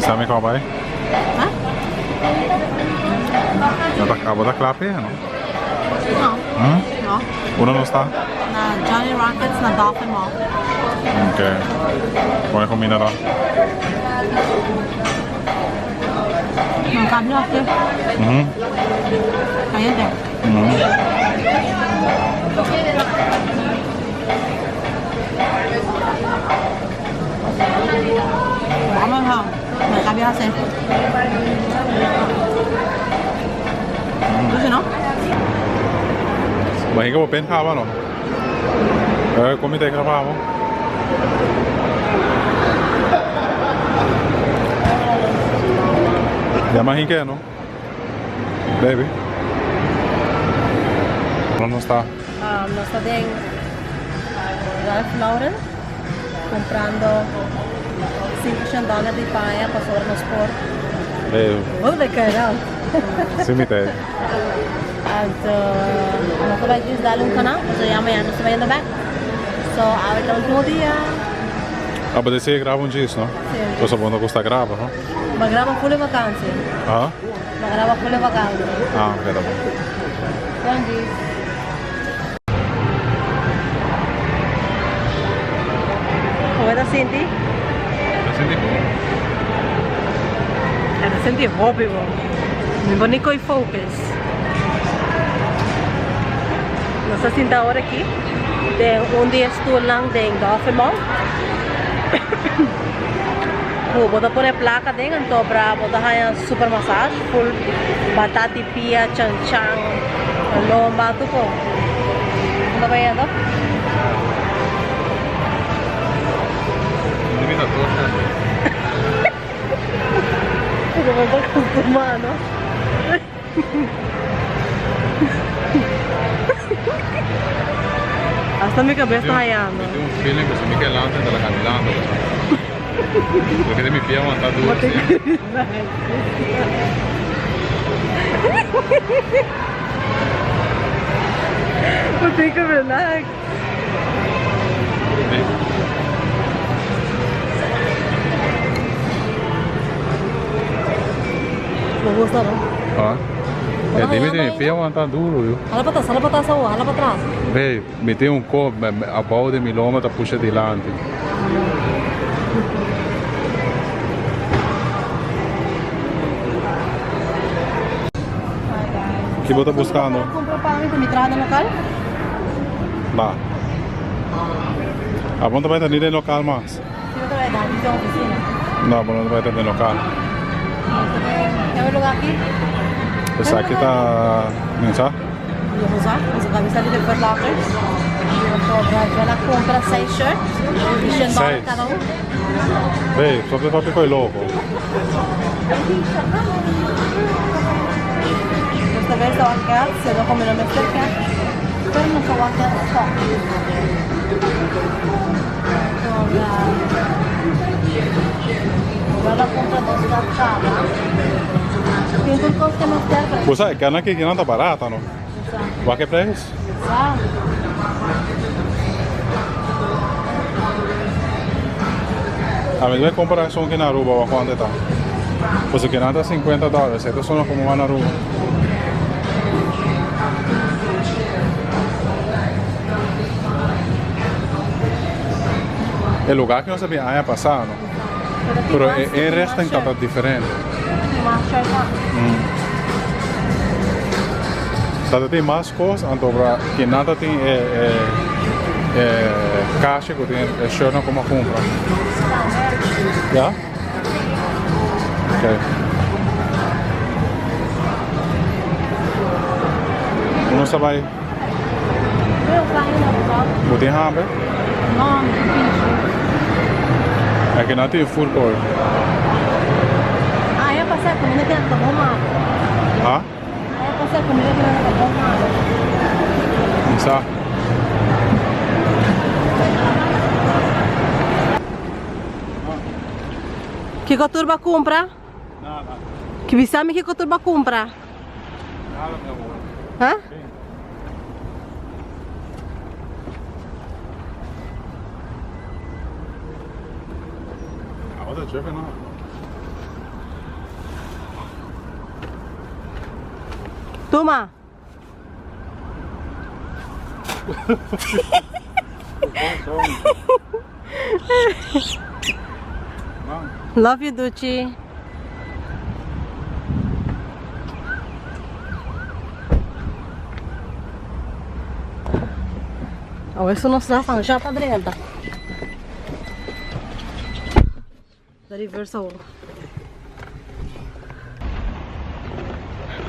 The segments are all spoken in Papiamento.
Bisa mi kòp ai. Ha? No ta, abo ta kla p'e, no? No. Hmm? No. Unda nos ta? Na Johnny Rockets na Dolphin Mall. Ok. Kon e kuminda ta? No cambio aki. Mhm. Caliente. Mhm. Vamos a me cambio así. Dulce, no? Bo hinka bo pen kaba no? Eh, kon mi ta graba bo? Ya ma hinka no? Baby. Unda nos ta? Nos ta den Ralph Lauren comprando 500 dólar di paña pasobra nos por. Bo ta caer out. Si mi ta. Anto nos ta bai djis dal un cana pasobra ya mañana nos ta bayendo bek. So awe ta ultimo dia. Ah, bo ta sigue graba un djis no? Si. Pasobra bo no gusta graba no? Bo graba full e vakantie. Ah? Bo graba full e vakantie. Ah, ok, ta bon. Bon djis. Como ta sinti? Ta sinti bon. E ta sinti hopi bon. Mi por ni coi focus. Nos ta sinta awor aki den un di e stoelnan den Dolphin Mall. Ku bo ta pone plaka den anto bra bo ta haña super massage full batati pia chan chan lomba tur kon. Bo ta bayendo? Bo ta kostuma no. Hasta mi cabeza ta hayando. Mi tin un feeling cu si mi keda lanta, ta laga mi lanta. Porque de mi pia wanta duro así. Bo tin cu relax. Bo gusta no? Ah. E di mi tin mi pia wanta duro yo. Hala pa atras, hala pa atras awo, hala pa atras. Bey, mi tin un kop abou di mi lomba ta pusha dilanti. Ki bo ta buskando? Kumpra pa mi ku mi traha den lokal. Ba. Abo no ta bai ta ni den lokal mas. Si bo ta bai ta den ofisina. No, bo no ta bai ta den lokal. Kende lugar aki? Esaki ta, mi sa. No sa, nos a kabisa di den Foot Locker. Pasobra a kumpra seis shirt di shen dòler kada un. Bey, papia papia koe loko. Nos ta bes ta wak kat, si no komo no mester kat, pero nos ta wak kat tòg. Pasobra a kumpra dos kat kaba. Tin tur kos ke mester, pero. Bo sa e karnan aki nan ta barata no? Wak e prijs? Sa. A mi debe compara esun aki na Aruba wak cuanto ta. Pues aki nan ta 50 dólares, eto son como na Aruba. E lugar que nos a bin aña pasa no. Pero e inrichting ta diferente. Ta tin mas cos anto bra ki nan ta tin e e cashi cu tin e shirtnan cu bo a cumpra. Ya? Ok. Nos ta bay. Bo tin hamber? Aki nan tin food court. Ha? Sa. Kiko tur bo a kumpra? Nada. Ki bisa mi kiko tur bo a kumpra? Nada mi amor. Ha? I was a dripping off. Tuma. Love you, Duchi. Awor su nos lasan ya ta drenta. The reverse awor.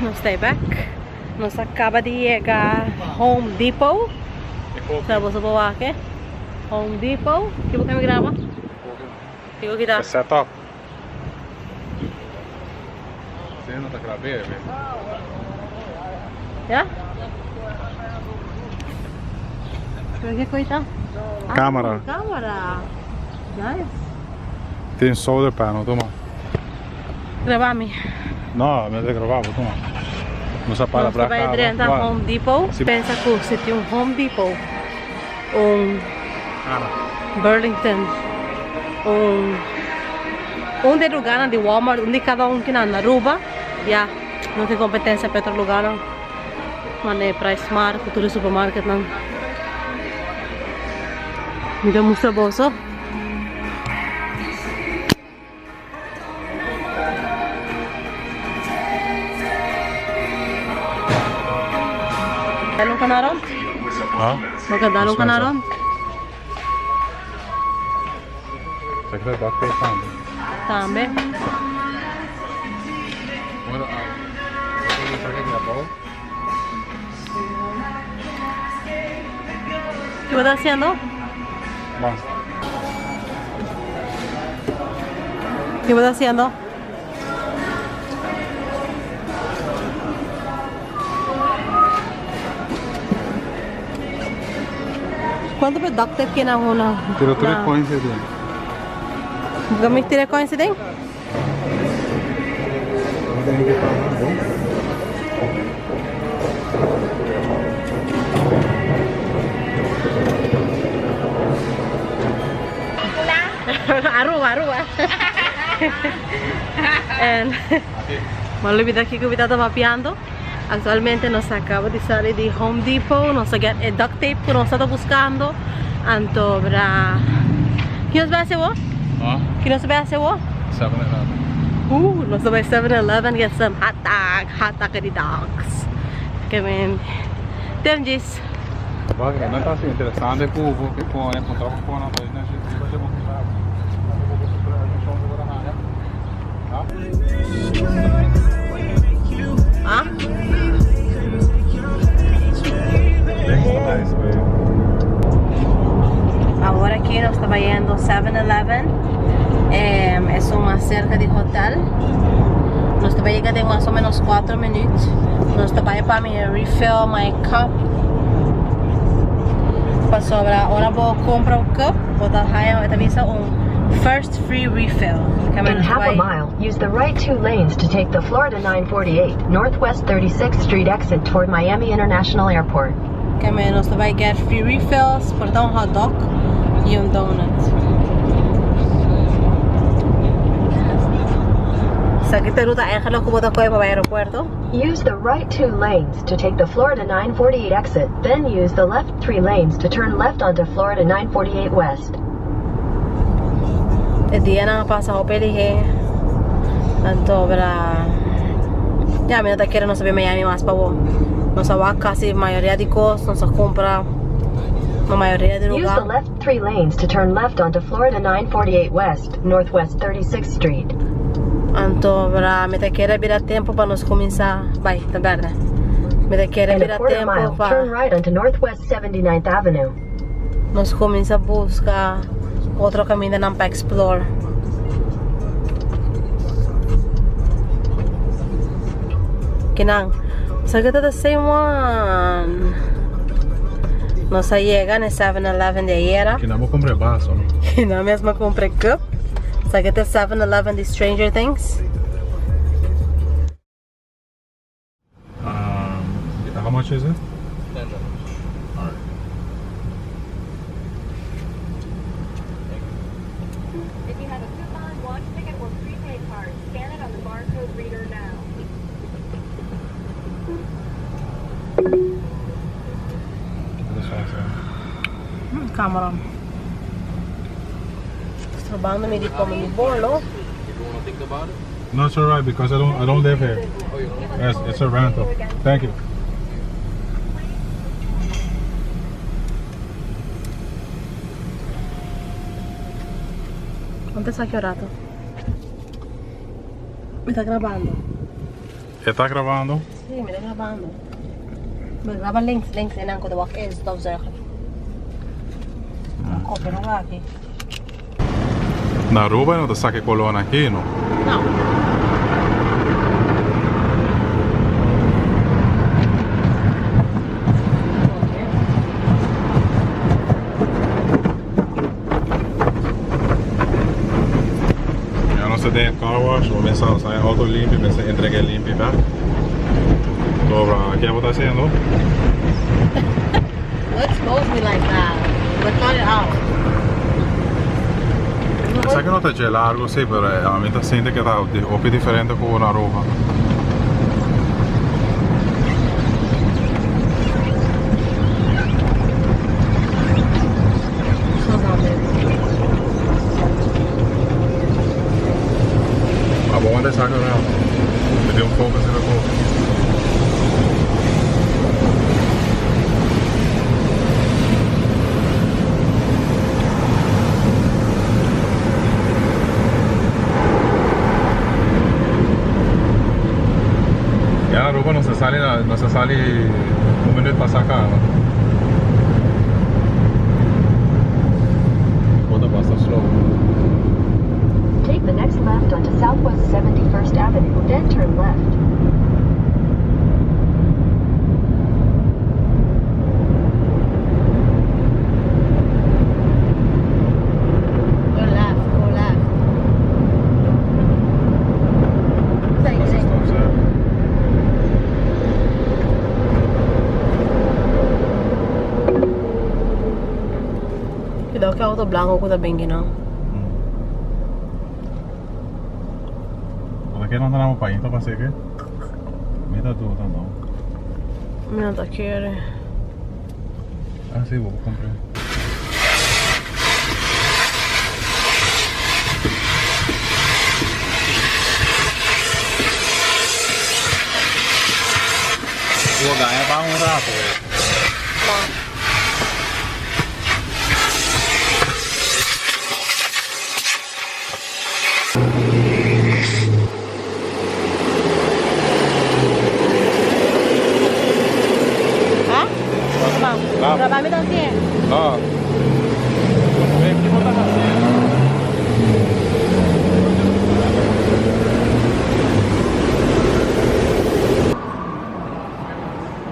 Nos ta back. Nos a caba di yega Home Depot. Sa boso por wak eh. Home Depot. Ki bo kami graba? Ki bo kita? Set up. Si no ta grabé, be. Ya? Pero ke koita? Camera. Ah, camera. Nice. Tin solar panel, tuma. Graba mi. No, mi ta graba, tuma. Nos a para Nos ta bai drenta Home Depot. Si. Pensa ku si tin un Home Depot, un Burlington, un un di e lugarnan di Walmart, un di kada un kinan na Aruba, ya no tin kompetensia pa e otro lugarnan. Mane Price Smart ku tur e supermarketnan. Mi ta mustra boso. Dale un canarón. Ah? Look dale un canarón. Sa kre duct tape tambe. Tambe. Bueno, ah, ¿Qué estás haciendo? Vamos. ¿Qué estás haciendo? Cuanto pe duct tape kina una? Tira tres coins e tin. Gami tira coins e tin? Aruba, Aruba. And mi a lubida kico mi tata papiando. Actualmente nos a caba di sali di Home Depot. Nos a get e duct tape cu nos tata buscando. Anto bra. Ki nos bai haci awor? Ki nos bai haci awor? 7-Eleven. Nos ta bai 7-Eleven get some hot dog, hot doggy dogs. Ke men tem djis. Wak, nan ta hasi interesante ku bo ke pone, puntra bo pone, anto nan shi riba dje bo puntra bo. Bo bo puntra atenshon ku bo ta haña. Ha? Ah? Nice, babe. Awor aki nos ta bayendo 7-Eleven. Esun mas cerca di hotel. Nos ta bay yega den mas o menos 4 minuut. Nos ta bay pa mi refill my cup. Pasobra ora bo compra un cup, bo ta haya, e ta bisa un first free refill. In half a mile, use the right two lanes to take the Florida 948 Northwest 36th Street exit toward Miami International Airport. Keme nos ta bay get free refills, por ta un hot dog y un donut. Esaki ta e ruta eigenlijk cu bo ta coge pa bay aeropuerto. Use the right two lanes to take the Florida 948 exit, then use the left three lanes to turn left onto Florida 948 West. E dianan a pasa hopi lihé, anto bra ya mi no ta kere nos a bin Miami mas pa bo. Nos a wak kasi mayoria di kos, nos a kumpra na mayoria di Use lugar. the left three lanes to turn left onto Florida 948 West, Northwest 36th Street. Anto bra mi ta kere bira tempo pa nos kuminsá bai, ta bèrdè. Mi ta kere In a bira quarter tempo mile, pa. turn right onto Northwest 79th Avenue. Nos cuminsa busca otro camindanan pa explore. Kinan, sa kita the same one. Nos a yega na 7-Eleven di ayera. Kinan bo compra e vaso, no? Kinan mes a compra e cup. Sa kita 7-Eleven di Stranger Things. How much is it? $10. Alright. If you have a coupon, watch ticket, or prepaid card, scan it on the barcode reader now. Camera. Strobando mi di come mi bolo. No, it's alright because I don't live here. Yes, it's a rental. Thank you. Quanto sa che orato? Mi sta grabando. E ta grabando? Si, mi ta grabando. Mi graba links, links en dan de wacht is stofzuigen. Copia no aki. Na Aruba no ta saca colona aki, no? No. Ya nos ta den car wash, bo mester sa e auto limpi, mester entrega limpi bek. Dobra, kico bo ta haciendo? What expose me like that? But cut it out. Sa cu no ta largo, si, pero ami ta sinti cu ta hopi diferente cu na Aruba. Hold on, baby. Ah, bo wanta saca na. Mi tin un focus riba cos. Ya na Aruba no ta sali un minuut pa saca. Conta basta slow. Take the next left onto Southwest 71st Avenue, then turn left. Go left, go left. Zeg, Basta zeg. stop sign. Cuidado cu e auto blanco cu ta bin, no? Pakico no ta pa ey, pa cu? Mi ta duda, no. Mi no ta kier. Ah, si, bo cumpra. Bo gana pa un rato, eh. No. Ah? Ah. Graba mi tambe. Ah. Ven, kico bo ta haciendo?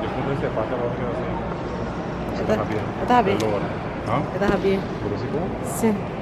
Despues di pasa, bo asina. Ta bien. Ah? Ta bien. Por asina? Si.